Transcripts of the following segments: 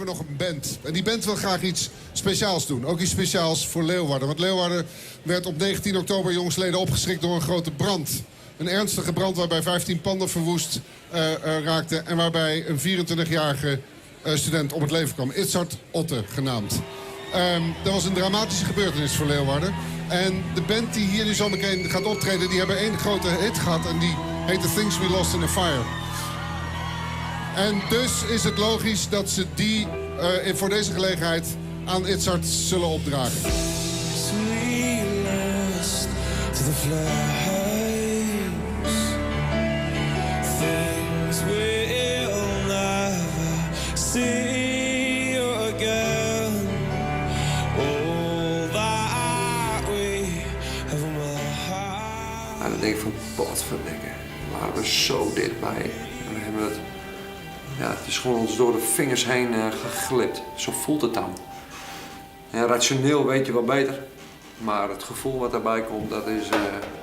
we nog een band. En die band wil graag iets speciaals doen. Ook iets speciaals voor Leeuwarden. Want Leeuwarden werd op 19 oktober jongsleden opgeschrikt door een grote brand. Een ernstige brand waarbij 15 panden verwoest uh, uh, raakten. En waarbij een 24-jarige uh, student om het leven kwam. Itzhart Otte genaamd. Um, dat was een dramatische gebeurtenis voor Leeuwarden. En de band die hier nu zo meteen gaat optreden... die hebben één grote hit gehad. En die heet The Things We Lost in a Fire. En dus is het logisch dat ze die uh, voor deze gelegenheid aan Itzhart zullen opdragen. We lost to the flames. Things we'll never see again. All that we have Nou, dan denk ik van, potverdikke, waren we zo dichtbij. En we hebben het, ja, het is gewoon ons door de vingers heen geglipt. Zo voelt het dan. En rationeel weet je wel beter. Maar het gevoel wat daarbij komt, dat is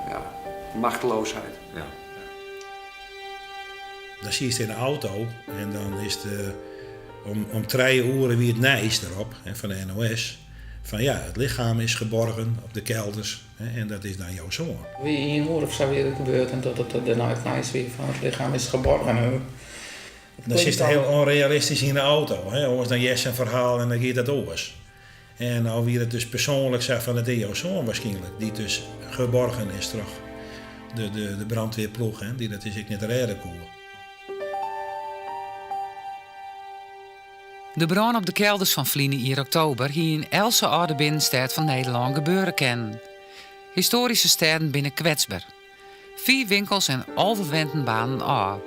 ja, machteloosheid. Ja. Dan zie je in de auto en dan is het om 3 uur wie it nijs derop hè, fan de NOS. Fan ja, it lichem is geborgen op de kelders hè, en dat is dan jo soan. Wie in oer of sa wie gebeurd en dat it dêrnei it nijs wie fan it lichem is geborgen. Dan sit hiel ûnrealistysk yn de auto. Hè? Oars dan hearst in ferhaal en dan giet dat oars. En no wie it dus persoanlik sa fan it is jo soan wierskynlik, dy't dus geborgen is troch de brânwearploech, hè, dy't dat dus ek net rêde koe. De brân op de kelders fan ferline jier oktober hie yn eltse âlde binnenstêd fan Nederlân gebeure kinnen. Histoaryske stêden binne kwetsber. Fiif winkels en 11 wenten baarnden ôf.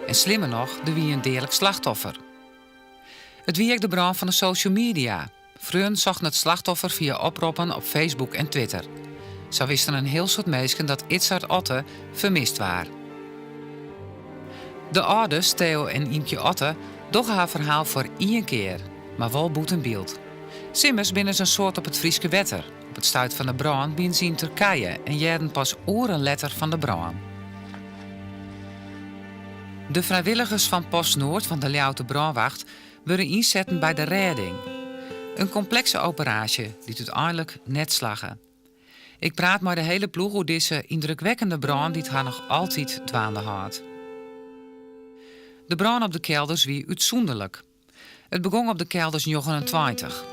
En slimmer noch, der wie in deadlik slachtoffer. It wie ek de brân fan de social media. Freonen sochten it slachtoffer fia oproppen op Facebook en Twitter. Sa wisten in hiel soad minsken dat Itzhart Otte fermist waard. De âlders, Theo en Ymkje Otte, dogge har ferhaal foar ien kear, mar wol bûten byld. Simmers binne se in soad op it Fryske wetter. Op it stuit fan de brân wiene se yn Turkije en hearden pas oeren letter fan de brân. De frijwilligers fan Post Noard fan de Ljouwerter brânwacht wurde ynsetten by de rêding. In komplekse operaasje dy't úteinlik net slagge. Ik praat mei de hiele ploech oer dizze yndrukwekkende brân dy't har noch altyd dwaande hâldt. De brân op de kelders wie útsûnderlik. It begûn op de kelders 29.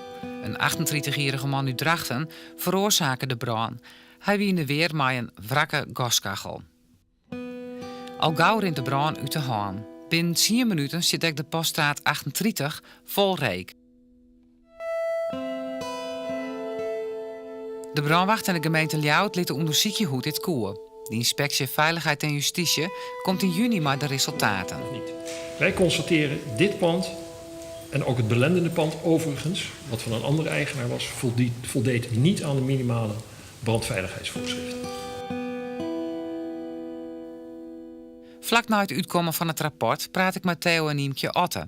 In 38-jierrige man út Drachten feroarsake de brân. Hy wie yn de weer mei in wrakke gaskachel. Al gau rint de brân út de hân. Binnen 10 minuten sit ek de Poststraat 38 fol reek. De brânwacht en de gemeente Ljouwert litte ûndersykje hoe't dit koe. De ynspeksje Feilichheid en Justysje komt yn juny mei de resultaten. Wij constateren dit pand en ook het belendende pand overigens, wat van een andere eigenaar was, voldeed niet aan de minimale brandveiligheidsvoorschriften. Flak nei it útkommen fan it rapport praat ik mei Theo en Ymkje Otte.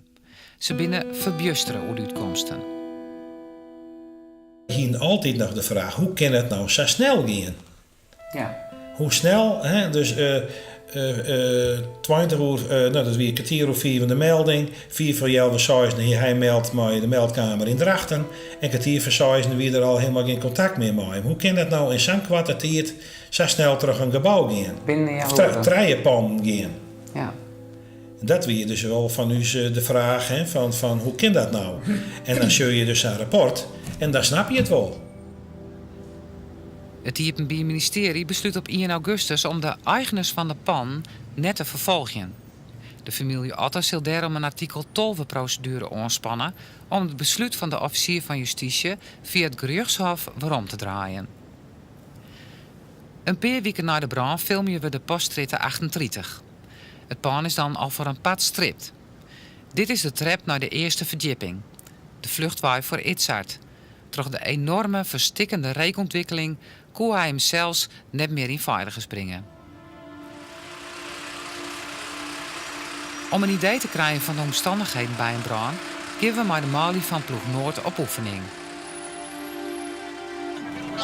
Se binne ferbjustere oer de útkomsten. Ik hie altyd noch de fraach, hoe kin it no sa snel gean? Ja. Hoe snel, hè? Dus 20 oer, no, dat wie 5.15 de melding. 5.25 hie hy meld mei de meldkeamer yn Drachten. En 5.45 wie der al hielendal gjin kontakt mear mei him. Hoe kin dat no yn sa'n koarte tiid sa snel troch in gebou gean? Binnen Of trije pannen gean? Ja. Dat wie dus wol fan ús de fraach, hè, fan hoe kin dat no? En dan sjogge je dus sa'n rapport en dan snap je it wol. It Iepenbier Ministearje beslút op 1 augustus om de eigeners fan de pannen net te ferfolgjen. De famylje Otte sil dêrom in artikel 12 proseduere oanspanne om it beslút fan de offisier fan justysje fia it gerjochtshôf werom te draaien. In pear wiken nei de brân filmje we de Poststrjitte 38. It pân is dan al foar in part stript. Dit is de trep nei de earste ferdjipping. De fluchtwei foar Itzhart. Troch de enoarme ferstikkende reekûntwikkeling koe hy himsels net mear yn feiligens bringe. Om in idee te krijen fan de omstannichheden by in brân, geane we mei de manlju fan Ploech Noard op oefening.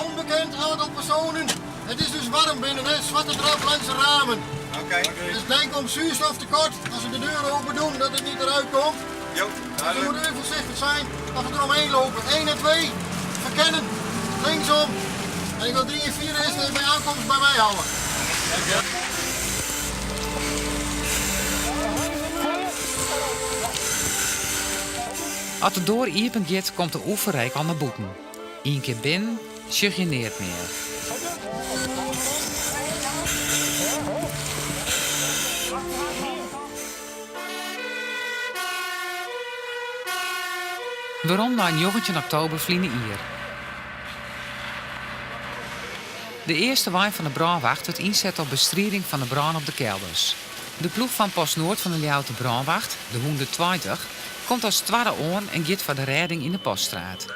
Onbekend aantal personen. Het is dus warm binnen, hè? Zwarte drap langs de ramen. Oké. Dus denk om zuurstoftekort als we de deur open doen, dat het niet eruit komt. Dus we moeten even voorzichtig zijn dat we eromheen lopen. 1 en 2, verkennen, linksom. En ik wil 3 en 4 eerst bij aankomst bij mij houden. As de doar iepen giet, komt de oefenreek al nei bûten. Ien kear binnen, sjoch je neat mear. Werom nei 19 oktober ferline jier. De earste wein fan de brânwacht wurdt ynset op bestriding fan de brân op de kelders. De ploech fan Post Noard fan de Ljouwerter brânwacht, de 120, komt as twadde oan en giet foar de rêding yn de Poststraat.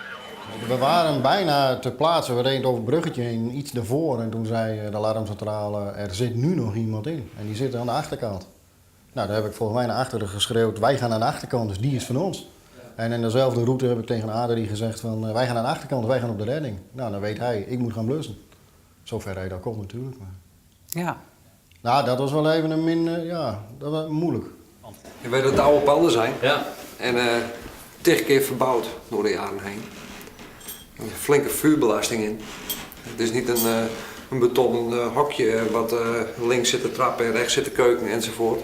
We waren bijna ter plaatse, we reden over het bruggetje heen, iets daarvoor. En toen zei de alarmcentrale, er zit nu nog iemand in. En die zit aan de achterkant. Nou, daar heb ik volgens mij naar achteren geschreeuwd, wij gaan naar de achterkant, dus die is van ons. En in dezelfde route heb ik tegen Adrie gezegd van, wij gaan naar de achterkant, wij gaan op de redding. Nou, dan weet hij, ik moet gaan blussen. Zover hij dat komt natuurlijk. Maar... Ja. Nou, dat was wel even een min, ja, dat was moeilijk. Je weet dat het oude panden zijn. Ja. En tig keer verbouwd door de jaren heen. Er is een flinke vuurbelasting in. Het is niet een betonnen hokje wat links zit de trap en rechts zit de keuken enzovoort.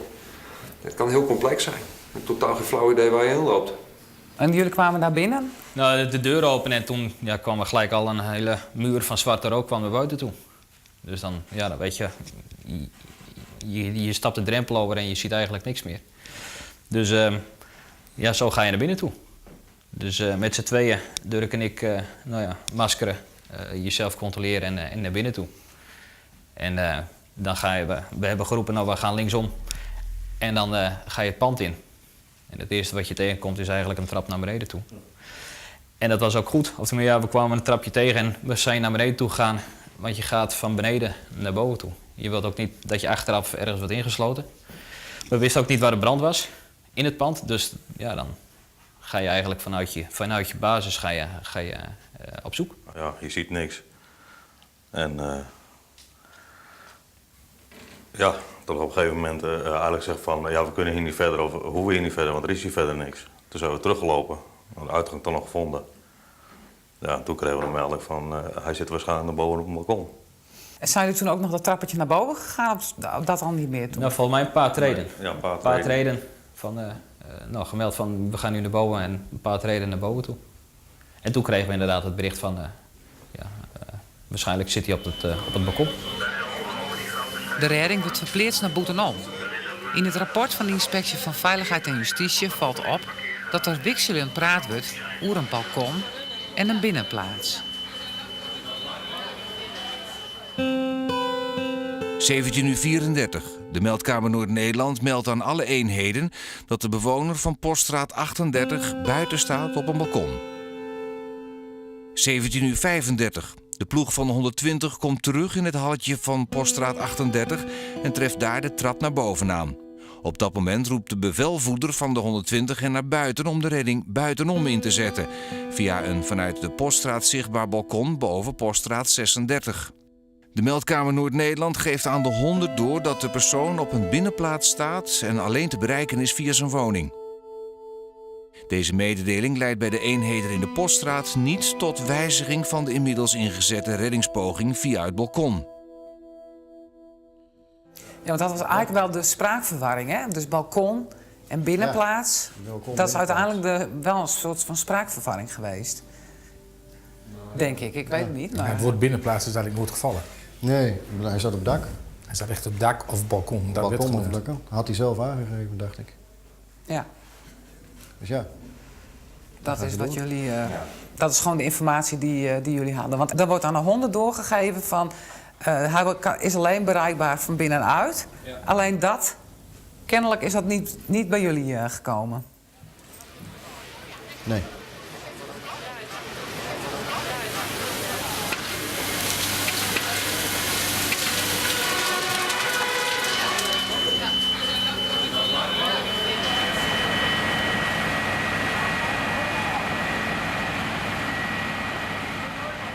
Het kan heel complex zijn. Ik heb totaal geen flauw idee waar je in loopt. En jullie kwamen daar binnen? Nou, de deur open en toen, ja, kwam er gelijk al een hele muur van zwarte rook kwam naar buiten toe. Dus dan, ja, dan weet je, je stapt de drempel over en je ziet eigenlijk niks meer. Dus ja, zo ga je naar binnen toe. Dus met z'n tweeën, Durk en ik, maskeren, jezelf controleren en naar binnen toe. En dan ga je, we hebben geroepen, nou, we gaan linksom. En dan ga je het pand in. En het eerste wat je tegenkomt is eigenlijk een trap naar beneden toe. En dat was ook goed. Of tenminste, ja, we kwamen een trapje tegen en we zijn naar beneden toe gegaan. Want je gaat van beneden naar boven toe. Je wilt ook niet dat je achteraf ergens wordt ingesloten. We wisten ook niet waar de brand was in het pand. Dus ja, dan ga je eigenlijk vanuit je basis ga je op zoek. Ja, je ziet niks. En ja, tot op een gegeven moment eigenlijk zegt van, ja, we kunnen hier niet verder of we hoeven hier niet verder, want er is hier verder niks. Toen zijn we teruggelopen, de uitgang toch nog gevonden. Ja, toen kregen we een melding van, hij zit waarschijnlijk naar boven op het balkon. En zijn jullie toen ook nog dat trappetje naar boven gegaan of dat al niet meer toen? Nou, volgens mij een paar treden. Ja, een paar Een paar treden. treden van nou, gemeld van we gaan nu naar boven en een paar treden naar boven toe. En toen kregen we inderdaad het bericht van, ja, waarschijnlijk zit hij op het balkon. De redding wordt verpleegd naar Boetenom. In het rapport van de Inspectie van Veiligheid en Justitie valt op dat er wisselend praat wordt over een balkon en een binnenplaats. 17 uur 34. De meldkamer Noord-Nederland meldt aan alle eenheden dat de bewoner van Poststraat 38 buiten staat op een balkon. 17 uur 35. De ploeg van de 120 komt terug in het halletje van Poststraat 38 en treft daar de trap naar boven aan. Op dat moment roept de bevelvoerder van de 120 hen naar buiten om de redding buitenom in te zetten. Via een vanuit de Poststraat zichtbaar balkon boven Poststraat 36. De meldkamer Noord-Nederland geeft aan de 100 door dat de persoon op een binnenplaats staat en alleen te bereiken is via zijn woning. Deze mededeling leidt bij de eenheden in de Poststraat niet tot wijziging van de inmiddels ingezette reddingspoging via het balkon. Ja, want dat was eigenlijk wel de spraakverwarring, hè? Dus balkon en binnenplaats. Ja, balkon, dat is binnenplaats. uiteindelijk wel een soort van spraakverwarring geweest. Denk ik, ik weet het niet. Maar... Ja, het woord binnenplaats is eigenlijk nooit gevallen. Nee, hij zat op dak. Hij zat echt op dak of balkon. Dat werd Balkon of genoemd. balkon. Had hij zelf aangegeven, dacht ik. Ja. Dus ja. Dat Gaat is hij wat door. jullie, dat is gewoon de informatie die jullie hadden. Want er wordt aan de honden doorgegeven van hij is alleen bereikbaar van binnenuit. Alleen dat, kennelijk is dat niet bij jullie gekomen. Nee.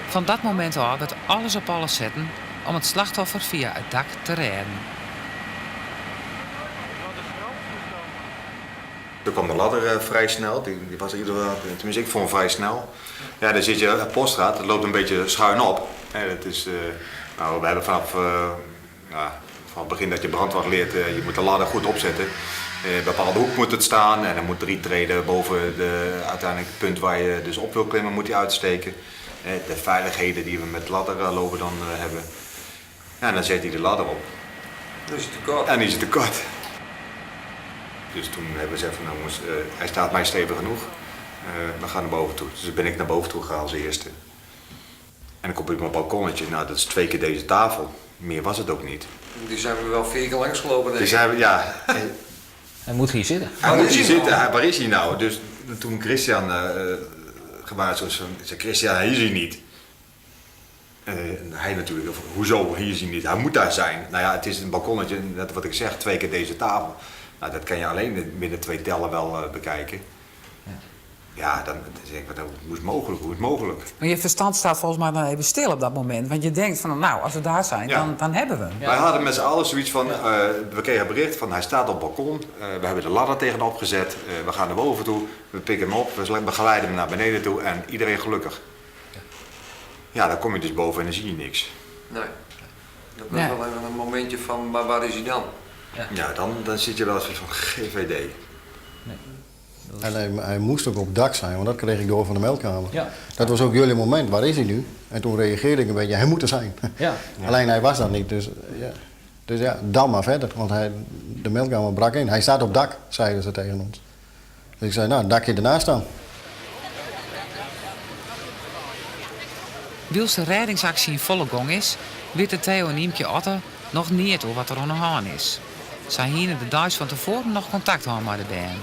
Van dat moment af werd alles op alles zetten om het slachtoffer via het dak te redden. Toen kwam de ladder eh, vrij snel. Die, die was ieder, tenminste, ik vond hem vrij snel. Ja, daar zit je, de poststraat, dat loopt een beetje schuin op. Hè, dat is, eh, nou, we hebben vanaf, eh, ja, van het begin dat je brandwacht leert, eh, je moet de ladder goed opzetten. In een bepaalde hoek moet het staan en dan moet drie treden boven de, uiteindelijk het punt waar je dus op wil klimmen, moet die uitsteken. De veiligheden die we met ladder lopen dan hebben. Ja, en dan zet hij de ladder op. Dan is het te kort. En die is te kort. Dus toen hebben we gezegd van nou jongens, eh, hij staat mij stevig genoeg. Eh, we gaan naar boven toe. Dus ben ik naar boven toe gegaan als eerste. En dan kom ik op mijn balkonnetje. Nou, dat is twee keer deze tafel. Meer was het ook niet. Die zijn we wel vier keer langs gelopen, denk Die ik. zijn we, ja. Hij moet hier zitten. Hij moet hier zitten. Hij, waar is hij nou? Dus toen Christian eh gewaarschuwd was, zei Christian, hij is hier niet. Eh, en hij natuurlijk, of, hoezo, hier is hij niet? Hij moet daar zijn. Nou ja, het is een balkonnetje, net wat ik zeg, twee keer deze tafel. Nou, dat kan je alleen binnen twee tellen wel eh, bekijken. Ja, dan, dan zeg ik, wat, hoe is het mogelijk? Hoe is het mogelijk? Maar je verstand staat volgens mij dan even stil op dat moment. Want je denkt van, nou, als we daar zijn, Ja. dan, dan hebben we hem. Wij hadden met z'n allen zoiets van, eh, we kregen bericht van hij staat op het balkon, eh, we hebben de ladder tegenop gezet, eh, we gaan naar boven toe, we pikken hem op, we begeleiden hem naar beneden toe en iedereen gelukkig. Ja, dan kom je dus boven en dan zie je niks. Nee. Dat was Nee. wel even een momentje van, maar waar is hij dan? Ja, dan, dan zit je wel eens van GVD. En hij, hij moest ook op het dak zijn, want dat kreeg ik door van de meldkamer. Ja. Dat was ook jullie moment, waar is hij nu? En toen reageerde ik een beetje, hij moet er zijn. Ja. Alleen hij was dat niet, dus ja. Dus ja, dan maar verder, want hij, de meldkamer brak in. Hij staat op dak, zeiden ze tegen ons. Dus ik zei, nou, het dakje ernaast dan. Wils de reddingsactie in volle gong is, weten Theo en Iemke Otter nog niet over wat er aan de hand is. Zij hielden de dag van tevoren nog contact hadden met de band.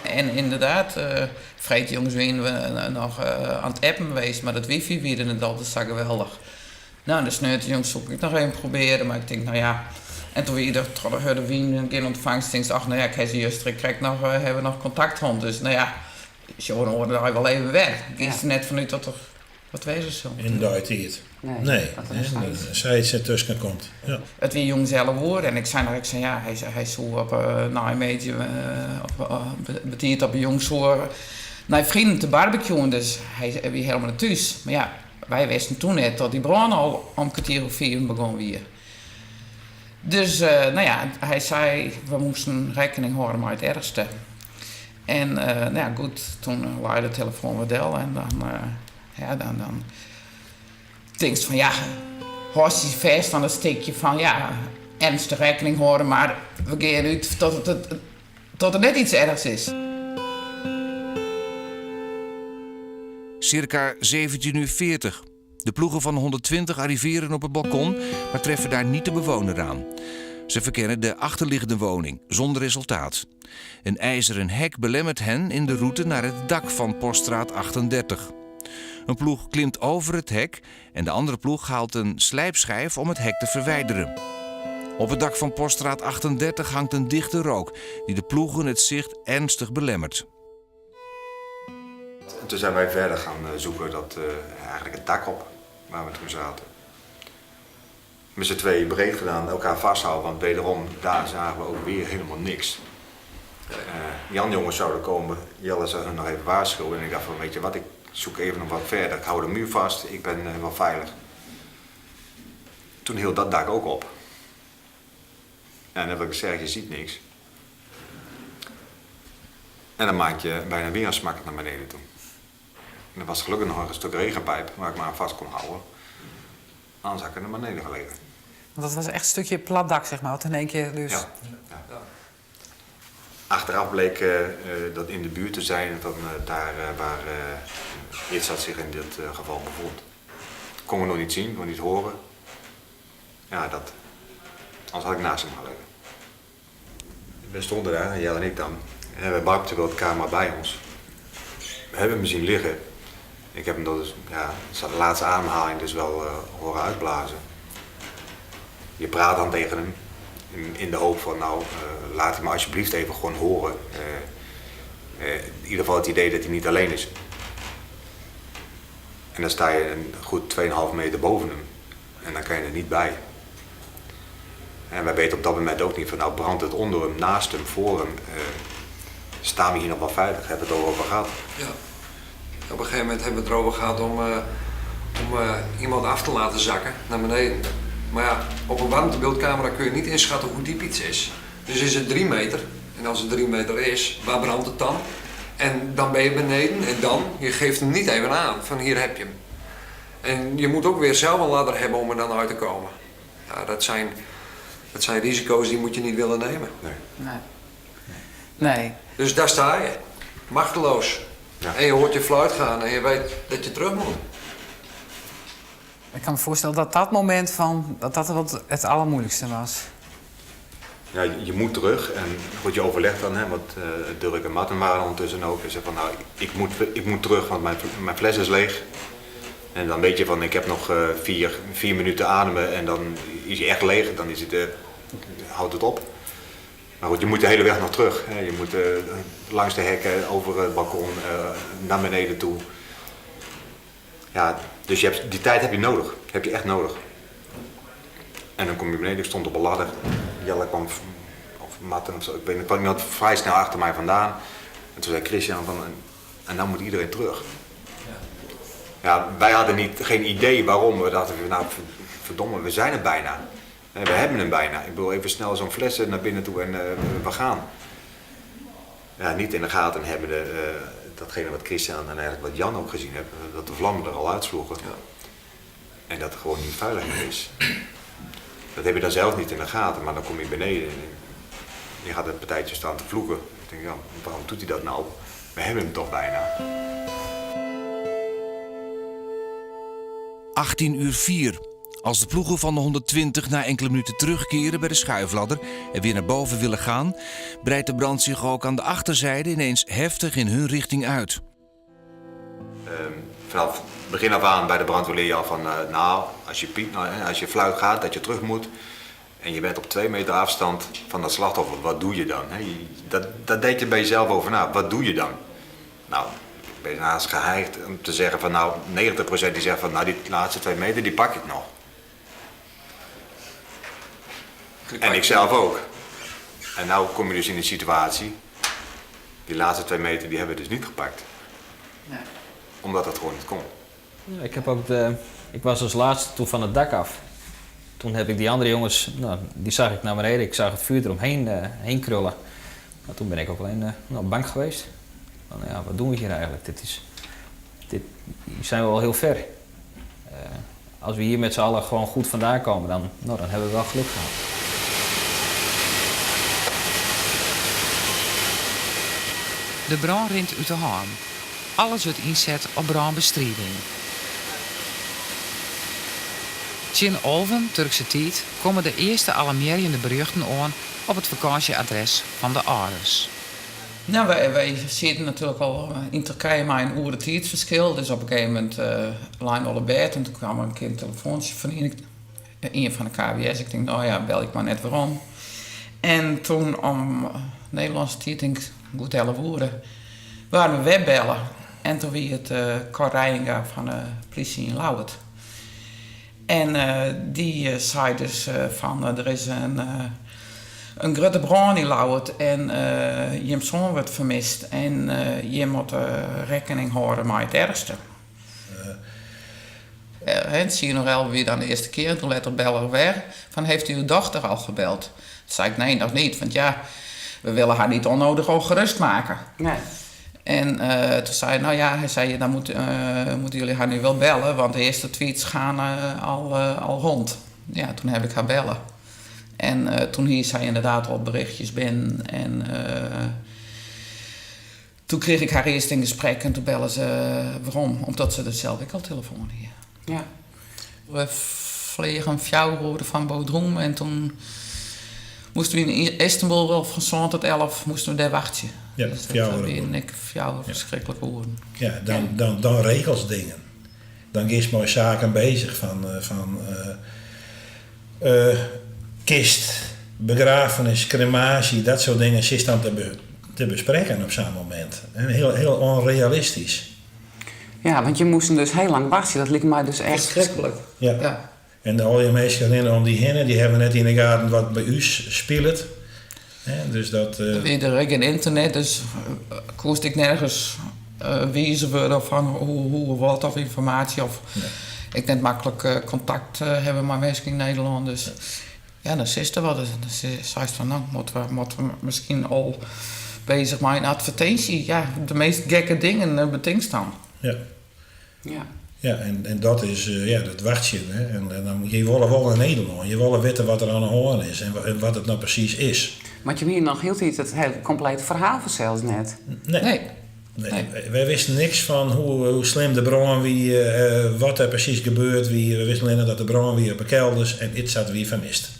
En inderdaad, eh Freek jongens zijn we eh, nog eh, aan het appen geweest, maar dat wifi weer het altijd zo geweldig. Nou, de sneurt jongens zoek ik nog even proberen, maar ik denk, nou ja. En toen we ieder de wien een keer ontvangst, denk ik, ach, nou ja, ik heb ze juist, ik krijg nog, eh, hebben we nog contact rond. Dus nou ja, zo hoorde daar wel even weg. Ik is er net vanuit dat er wat wezen zal. In de tijd. Nee, Nee, dat er hè, een scheid. zij is ertussen komt. Ja. Het wie jong zelf hoor. En ik zei nog, ik zei ja, hij, hij zo op uh, nou, een beetje eh, op, eh, betiert op een jong zo naar vrienden te barbecuen. Dus hij hij wie helemaal naar thuis. Maar ja, wij wisten toen net dat die brand al om 3:45 begon weer. Dus eh, nou ja, hij zei, we moesten rekening houden met het ergste. En eh, nou ja, goed, toen laaide de telefoon weer del en dan, eh, ja, dan, dan denk je van ja, horst je vast aan het stukje van ja, ernstig rekening houden, maar we gaan uit tot, het, tot er net iets ergs is. Circa 17.40 uur. De ploegen van 120 arriveren op het balkon, maar treffen daar niet de bewoner aan. Ze verkennen de achterliggende woning, zonder resultaat. Een ijzeren hek belemmert hen in de route naar het dak van Poststraat 38. Een ploeg klimt over het hek en de andere ploeg haalt een slijpschijf om het hek te verwijderen. Op het dak van Poststraat 38 hangt een dichte rook die de ploegen het zicht ernstig belemmert. En toen zijn wij verder gaan eh, zoeken dat, eh, eigenlijk het dak op waar we toen zaten. Met z'n tweeën breed gedaan, elkaar vasthouden, want wederom, daar zagen we ook weer helemaal niks. Eh, Jan jongens zouden komen, Jelle zou hun nog even waarschuwen. En ik dacht van, weet je wat, ik zoek even nog wat verder. Ik hou de muur vast, ik ben eh, wel veilig. Toen hield dat dak ook op. En dan wil ik zeggen, je ziet niks. En dan maak je bijna weer een smak naar beneden toe. En er was gelukkig nog een stuk regenpijp waar ik me aan vast kon houden. Anders had ik er naar beneden gelegen. Want dat was echt een stukje plat dak, zeg maar, wat in één keer dus... Ja. Achteraf bleek eh, eh, dat in de buurt te zijn van eh, daar eh, waar eh Itzhak zich in dit eh, geval bevond. Kon we nog niet zien, kon niet horen. Ja, dat. Anders had ik naast hem gelegen. We stonden daar, Jelle en ik dan. En we barkten wel elkaar maar bij ons. We hebben hem zien liggen. Ik heb hem dat dus, ja, zijn laatste ademhaling dus wel eh, horen uitblazen. Je praat dan tegen hem. In, in de hoop van, nou, eh, laat hem me alsjeblieft even gewoon horen. Eh, eh, in ieder geval het idee dat hij niet alleen is. En dan sta je een goed 2,5 meter boven hem. En dan kan je er niet bij. En wij weten op dat moment ook niet van, nou brandt het onder hem, naast hem, voor hem. Eh, Staan we hier nog wel veilig? Hebben we het al over gehad. Ja. Op een gegeven moment hebben we het erover gehad om, eh, om eh, iemand af te laten zakken naar beneden. Maar ja, op een warmtebeeldcamera kun je niet inschatten hoe diep iets is. Dus is het 3 meter, en als het 3 meter is, waar brandt het dan? En dan ben je beneden en dan, je geeft hem niet even aan van hier heb je hem. En je moet ook weer zelf een ladder hebben om er dan uit te komen. Ja, dat zijn risico's die moet je niet willen nemen. Nee. Nee. Nee. Dus daar sta je, machteloos. En je hoort je fluit gaan en je weet dat je terug moet. Ik kan me voorstellen dat dat moment van, dat dat wat het allermoeilijkste was. Ja, je moet terug en goed, je overlegt dan, hè, want Dirk en Martin waren ondertussen ook. En ze van, nou, ik moet terug, want mijn fles is leeg. En dan weet je van, ik heb nog 4 minuten ademen en dan is hij echt leeg. Dan is het, houdt het op. Maar goed, je moet de hele weg nog terug. Hè. Je moet langs de hekken, over het balkon, naar beneden toe. Ja, dus die tijd heb je nodig. Heb je echt nodig. En dan kom je beneden, ik stond op een ladder. Jelle kwam, of Martin of zo, ik weet niet, kwam iemand vrij snel achter mij vandaan. En toen zei Christian van, en nou moet iedereen terug. Ja, wij hadden niet, geen idee waarom. We dachten, van, nou verdomme, we zijn er bijna. We hebben hem bijna. Ik bedoel, even snel zo'n fles naar binnen toe en we gaan. Ja, niet in de gaten hebben de, datgene wat Christian en eigenlijk wat Jan ook gezien heeft, dat de vlammen er al uitsloegen. En dat het gewoon niet veilig meer is. Dat heb je dan zelf niet in de gaten, maar dan kom je beneden en je gaat een partijtje staan te vloeken. Ik denk, ja, waarom doet hij dat nou? We hebben hem toch bijna. 18 uur 4. Als de ploegen van de 120 na enkele minuten terugkeren bij de schuifladder en weer naar boven willen gaan, breidt de brand zich ook aan de achterzijde ineens heftig in hun richting uit. Vanaf het begin af aan bij de brandweer leer je al van, nou, als je piept, nou, hè, als je fluit gaat, dat je terug moet. En je bent op 2 meter afstand van dat slachtoffer, wat doe je dan? Hè? Dat denk je bij jezelf over na, wat doe je dan? Nou, ik ben haast geneigd om te zeggen van, nou, 90% die zegt van, nou, die laatste 2 meter, die pak ik nog. En ik zelf ook. En nou kom je dus in een situatie, die laatste 2 meter, die hebben we dus niet gepakt. Nee. Omdat dat gewoon niet kon. Ja, ik was als laatste toen van het dak af. Toen heb ik die andere jongens, nou, die zag ik naar beneden. Ik zag het vuur eromheen heen krullen. Nou, toen ben ik ook alleen nou, bang geweest. Van, ja, wat doen we hier eigenlijk? Hier zijn we al heel ver. Als we hier met z'n allen gewoon goed vandaan komen, dan, nou, dan hebben we wel geluk gehad. De brân rint út de hân. Alles wurdt ynset op brânbestriding. Tsjin alven, Turkse tiid, komme de earste alarmearjende berjochten oan op it fakânsje-adres fan de âlders. Nou, wij sieten natuerlik al yn Turkije mei in oere tiidsferskil. Dus op in gegeven momint leine al op bêd en doe kaam der in kear in telefoantsje fan ien fan de KWS. Ik tink, no ja, belje ik mar net werom. En doe om Nederlânske tiid, tink ik, goed 11 oere, waarden we wer belle. En doe wie it Cor Reijenga fan de plysje yn Ljouwert. En dy sei dus fan der is in grutte brân yn Ljouwert en jim soan wurdt fermist en jim moatte rekkening hâlde mei it erchste. Het 11.40 wie dan de earste kear, doe letter belle er wer fan heeft u uw dochter al gebeld? Doe sei ik nee, noch net, want ja, we wolle har net ûnnedich ûngerêst meitsje. Nee. En doe sei hy, no ja, hy sei, dan moatte jimme har no wol belje, want de earste tweets geane al rûn. Ja, doe ha ik har belle. En doe hie sy ynderdaad al berjochtsjes binnen en doe krige ik har earst yn gesprek en doe belle se werom, omdat se der sels ek al telefoan hie. We fleagen 4 oere fan Bodrum en doe moasten we yn Istanbul wol fan sân oant 11 moasten we dêr wachtsje. Ja, Dus dat 4 wiene oeren. ek 4 ferskriklike oeren. Ja, dan regelst dingen. Dan giest mei saken beuzich fan kist, begraffenis, kremaasje, dat soart dingen sitst dan te besprekken op sa'n momint. En heel, heel ûnrealistysk. Ja, want je moast dus hiel lang wachtsje. Dat like my dus echt Ferskriklik. Ja. En al dy minsken rinne om dy hinne, dy hawwe net yn 'e gaten wat by ús spilet. Hè, dus dat. Der wie der ek gjin ynternet, dus koest ek nergens wize wurde fan hoe of wat of ynformaasje of ek net maklik kontakt hawwe mei minsken yn Nederlân. Dus ja, dan sitst der wat. Dan seist fan no, moatte we miskien al bezich mei in advertinsje. Ja, de meast gekke dingen betinkst dan. Ja. Ja. Ja, en dat is ja, dat wachtsjen. Hè. En dan, je wolle wol nei Nederlân. Je wolle witte wat der oan de hân is en wat it no presys is. Want je wiene noch hieltyd it hiele komplete ferhaal fansels net. Nee. Nee. Wy wisten niks fan hoe slim de brân wie, wat der presys gebeurd wie. We wisten allinnich dat der brân wie op de kelders en Itzhak wie fermist.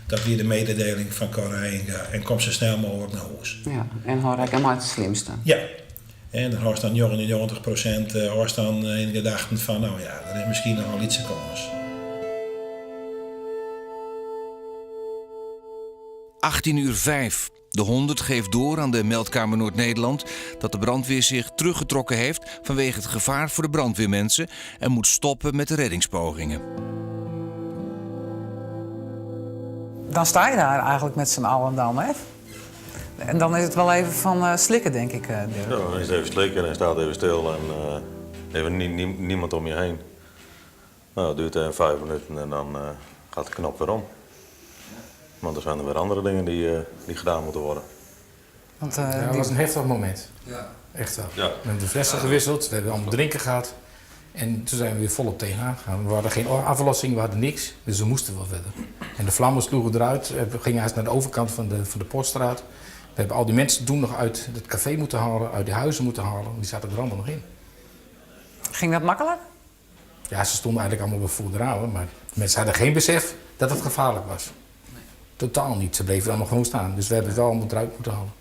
Dat wie de mededeling fan Cor Reijenga en kom sa snel mooglik nei hûs. Ja, en hâld rekken mei it slimste. Ja. En dan hâldst dan 99% hâldst dan yn gedachten fan, no ja, der is miskien noch in lytse kâns. 18 uur 5. De 100 geeft door aan de meldkamer Noord-Nederland dat de brandweer zich teruggetrokken heeft vanwege het gevaar voor de brandweermensen en moet stoppen met de reddingspogingen. Dan sta je daar eigenlijk met z'n allen dan, hè? En dan is it wol even fan slikken, denk ik, Dirk. Ja, dan is it even slikken en staat even stil en even niemand om je heen. Nou, dat duurt even 5 minuten en dan gaat de knop weer om. Want er zijn er weer andere dingen die gedaan moeten worden. Want, Ja, dat die was een heftig moment. Ja. Echt wel. Ja. We hebben de flessen gewisseld, we hebben allemaal drinken gehad. En toen zijn we weer volop tegenaan gegaan. We hadden geen aflossing, we hadden niks. Dus we moesten wel verder. En de vlammen sloegen eruit. We gingen eerst naar de overkant van de Poststraat. We hebben al die mensen toen nog uit het café moeten halen, uit de huizen moeten halen. Die zaten er allemaal nog in. Ging dat makkelijk? Ja, ze stonden eigenlijk allemaal wel voor de ramen. Maar mensen hadden geen besef dat het gevaarlijk was. Totaal niet. Ze bleven allemaal gewoon staan. Dus we hebben het wel allemaal eruit moeten halen.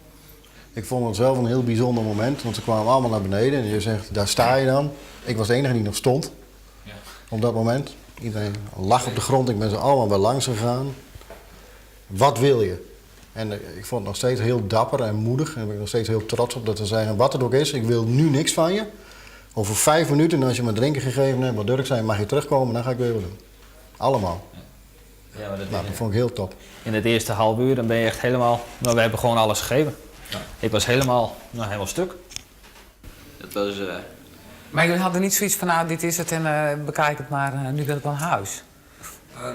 Ik vond het zelf een heel bijzonder moment, want ze kwamen allemaal naar beneden en je zegt, daar sta je dan. Ik was de enige die nog stond op dat moment. Iedereen lag op de grond, ik ben ze allemaal bij langs gegaan. Wat wil je? En ik vond het nog steeds heel dapper en moedig. En daar ben ik nog steeds heel trots op dat ze zeggen, wat het ook is, ik wil nu niks van je. Over 5 minuten, als je me drinken gegeven hebt, wat Dirk zei, mag je terugkomen, dan ga ik weer wat doen. Allemaal. Ja, maar dat Dat vond ik heel top. In het eerste half uur dan ben je echt helemaal... Nou, we hebben gewoon alles gegeven. Ik was helemaal stuk. Dat was, Maar jullie hadden niet zoiets van, nou, dit is het en bekijk het maar, nu wil ik wel naar huis. Ja,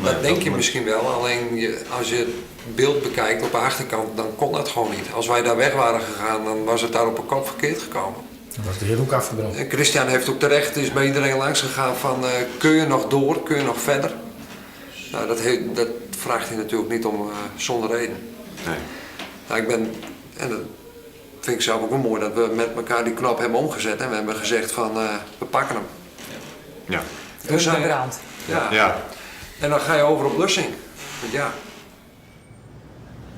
dat denk je misschien wel, alleen als je het beeld bekijkt op de achterkant, dan kon dat gewoon niet. Als wij daar weg waren gegaan, dan was het daar op een kop verkeerd gekomen. Dan was de hele hoek afgebrand. En Christian heeft ook terecht, is bij iedereen langs gegaan van, kun je nog door, kun je nog verder? Nou, dat vraagt hij natuurlijk niet om zonder reden. Nee. Nou, ik ben, en dat vind ik zelf ook wel mooi, dat we met elkaar die knop hebben omgezet en we hebben gezegd van, we pakken hem. Dus de brand. Ja. En dan ga je over op blussing. Want ja.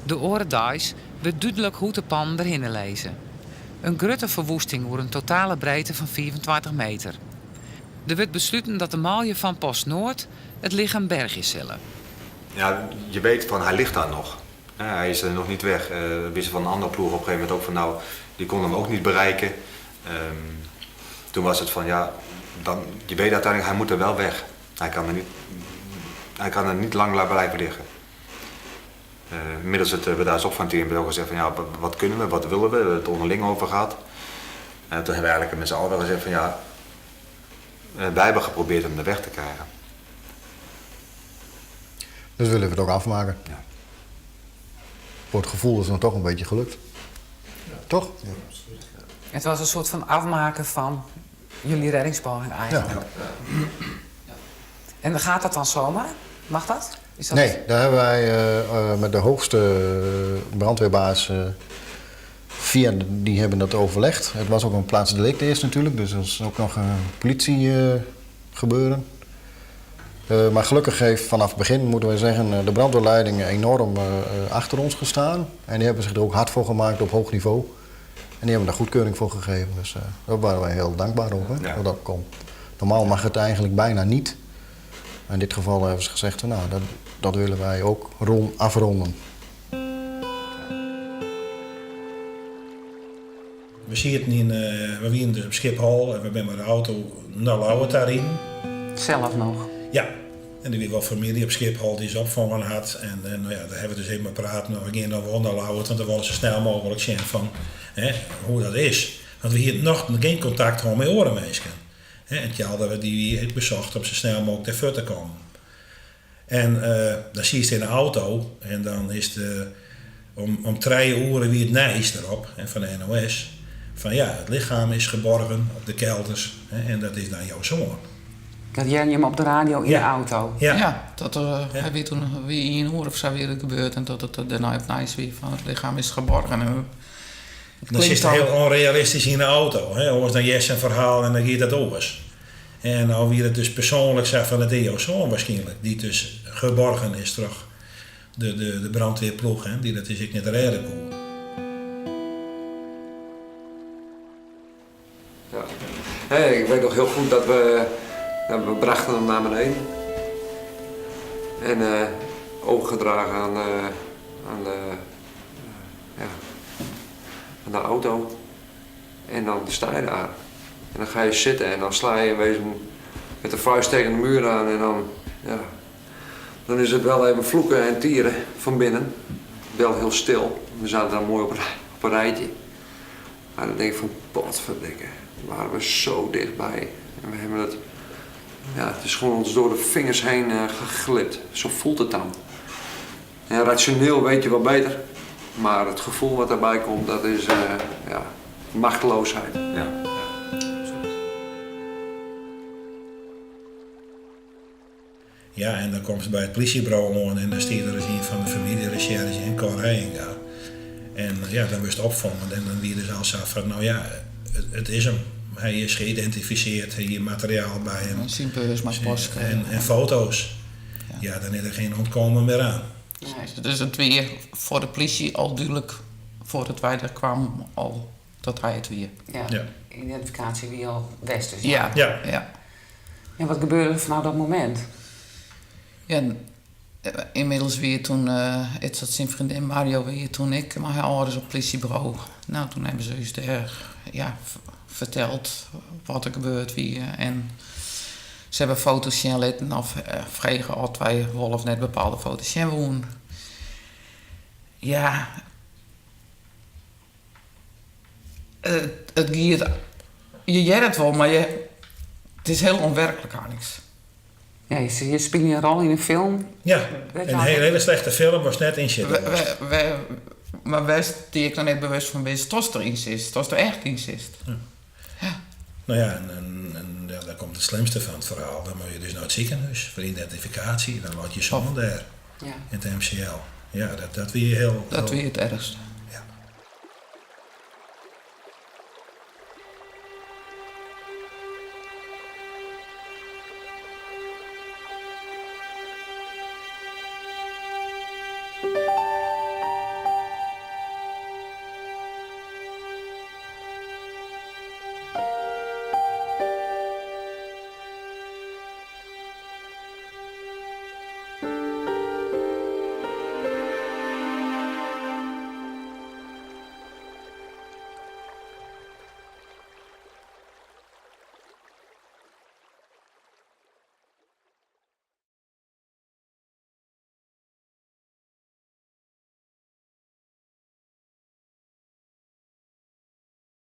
De orenduis wordt duidelijk hoe de pan erin lezen. Een grote verwoesting over een totale breedte van 24 meter. Er wordt besloten dat de malje van Post Noord het lichaam berg zullen. Ja, je weet van hij ligt daar nog. Ja, hij is er nog niet weg. We wisten van een andere ploeg op een gegeven moment ook van nou, die kon hem ook niet bereiken. Toen was het van ja, dan, je weet uiteindelijk hij moet er wel weg. Hij kan er niet, hij kan er niet lang blijven liggen. Middels het bedrijfsopvangteam hebben we ook gezegd van ja, wat kunnen we, wat willen we, we hebben het onderling over gehad. En toen hebben we eigenlijk met z'n allen wel gezegd van ja, wij hebben geprobeerd hem de weg te krijgen. Dus willen we het ook afmaken. Ja. Voor het gevoel is het dan toch een beetje gelukt. Toch? Ja. Het was een soort van afmaken van jullie reddingspoging eigenlijk. Ja. En gaat dat dan zomaar? Mag dat? Is dat Nee, daar hebben wij met de hoogste brandweerbaas via de, die hebben dat overlegd. Het was ook een plaatsdelict eerst natuurlijk, dus dat is ook nog een politie gebeuren. Maar gelukkig heeft vanaf het begin, moeten wij zeggen, de brandweerleiding enorm achter ons gestaan. En die hebben zich er ook hard voor gemaakt op hoog niveau. En die hebben daar goedkeuring voor gegeven. Dus daar waren wij heel dankbaar over, hè, dat dat kon. Normaal mag het eigenlijk bijna niet. Maar in dit geval hebben ze gezegd, nou, dat willen wij ook afronden. We zitten in we waren dus op Schiphol en we zijn met de auto naar Lauwe daarin. Zelf nog? Ja. En der wie wol famylje op Schiphol dy't se opfongen hat. En, en no ja, dêr hawwe we dus even mei praat. No, we gean dan wol nei Ljouwert, want dan wolle se snel mooglik sjen fan hè, hoe dat is. Want we hiene noch gjin kontakt hân mei oare minsken. Hè, en Tjalda dy wie ek besocht om sa snel mooglik dêr fuort te kommen. En dan sietst yn de auto en dan is it om trije oere wie it nijs derop hè, fan de NOS. Fan ja, it lichem is geborgen op de kelders hè, en dat is dan jo soan. Dat hearden jim op de radio yn de auto? Ja. Ja, dat hy wie toen wie ien oere of sa wie it gebeurd en dat it dêrnei op nijs wie fan it lichem is geborgen. En Dan sitst hiel ûnrealistysk yn de auto. Hè? Oars dan hearst in ferhaal en dan giet dat oars. En no wie it dus persoanlik sa fan it is jo soan waarskynlik, dy't dus geborgen is troch de, de, de brandweerploech, hè, dy't dat dus ek net rêde koe. Ja. Hey, ik weet nog heel goed dat we, dat we brachten hem naar beneden. En uh, overgedragen aan, uh, aan, de, uh, ja, aan de auto. En dan sta je daar. En dan ga je zitten en dan sla je in wezen met de vuist tegen de muur aan. En dan, ja, dan is het wel even vloeken en tieren van binnen. Wel heel stil. We zaten daar mooi op, op een rijtje. Maar dan denk ik van, potverdikke, waren we zo dichtbij. En we hebben het, ja, het is gewoon ons door de vingers heen uh, geglipt. Zo voelt het dan. En rationeel weet je wel beter. Maar het gevoel wat daarbij komt, dat is uh, ja, machteloosheid. Ja. Ja, en dan komt ze by it plysjeburo oan en dan stiet der ris ien fan de famyljeresjerzje en Cor Reijenga. En ja, dan wurdst opfongen en dan wie dus al sa fan, no ja, it is him. Hy is geïdentifisearre, hy hie materiaal by him. Syn beurs mei paske. En foto's. Ja, dan is der gjin ûntkommen mear oan. Dus it wie foar de plysje al dúdlik, foardat wy der kwamen, al dat hy it wie. Ja, identifikaasje wie al west dus. Ja. Ja. Ja. En wat gebeurde der fanôf dat momint? Ja, ynmiddels wie toen, uh, it syn freondin Mario wie toen ek mei har âlders op it plysjeburo. No, toen hawwe se ús dêr ja, ferteld wat der gebeurd wie. En se hawwe foto's sjen litten of frege oft wy wol of net bepaalde foto's sjen woenen. Ja, it giet. Je hearre it wol, mar je, it is hiel ûnwerklik eins. Ja, je spylje in rol yn in film. Ja, in hiele slechte film watst net yn sitte wolst. Mar wêr'tst dy ek noch net bewust fan bist, datst deryn sitst, datst der echt yn sitst. Ja. No ja, en ja, dan komt it slimste fan it ferhaal. Dan moatte je dus nei it sikehûs foar identifikaasje. Dan leit je soan dêr. Ja. Yn it MCL. Ja, dat wie hiel... Dat wie it erchste.